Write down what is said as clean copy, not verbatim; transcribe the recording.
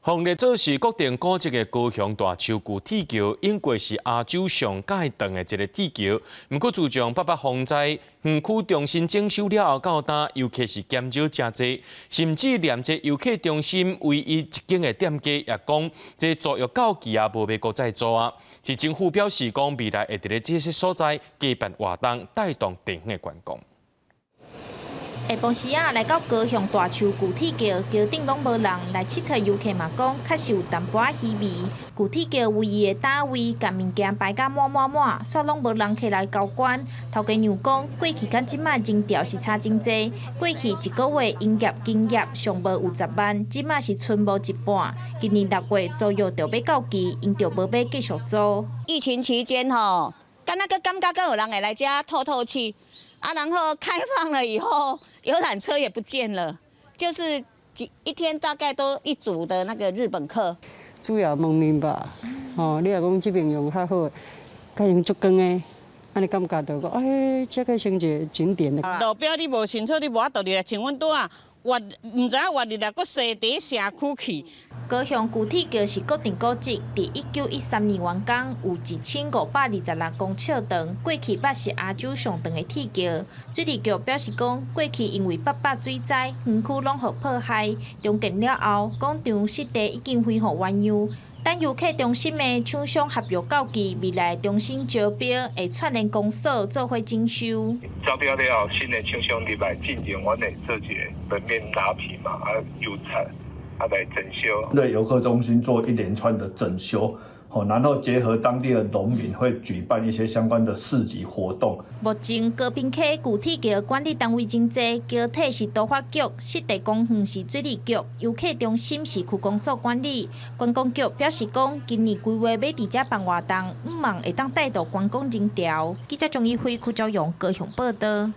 予列做是國定古蹟的高雄大坵舊鐵橋，應過是亞洲上蓋長的一个鐵橋。毋過自從八八風災園區中心整修了後，到今遊客是減少誠濟，甚至連這遊客中心唯一一間的店家也講，這租約到期啊，無欲閣再租啊。市政府表示講，未來會佇咧這些所在加辦活動，帶動地方的觀光。下晡時仔來到高雄大坵舊鐵橋，橋頂攏無人，來𨑨迌遊客嘛講，確實有淡薄仔稀微。舊鐵橋唯一的搭位，共物件擺甲滿滿滿，煞攏無人客來交關。頭家娘講，過去佮這馬人潮是差真濟，過去一个月營業經業上無有10萬，這馬是賰無一半。今年6月租約就欲到期，𪜶就無欲繼續租。疫情期間吼，敢若閣感覺閣有人會來遮透透氣。啊，然後開放了以後，遊覽車也不見了，就是幾一天大概都一組的那個日本客。主要門面吧，吼，你若講這邊用較好，較用足光的，按呢感覺就講，哎，這個成一個景點。路標你無清楚，你無法度入來。像阮拄仔，越毋知影越入來，閣踅佇社區去。高雄舊鐵橋是國定古蹟，佇1913年完工，有1526公尺長。過去捌是亞洲上長的鐵橋。水利局表示講，過去因為八八水災，園區攏予破壞，重建了後，廣場濕地已經恢復原樣。等遊客中心的廠商合約到期，未來重新招標，會串聯公所做伙整修。招標了後，新的廠商入來進行，阮會做一個門面拉皮嘛，啊油漆，啊來整修。對遊客中心做一連串的整修，然後結合當地的農民，會舉辦一些相關的市集活動。目前高屏溪舊鐵橋管理單位真濟，橋體是都發局，濕地公園是水利局，遊客中心是區公所管理。觀光局表示講，今年規劃欲佇遮辦活動，向望會當帶動觀光人潮。記者鍾一輝、柯昭勇高雄報導。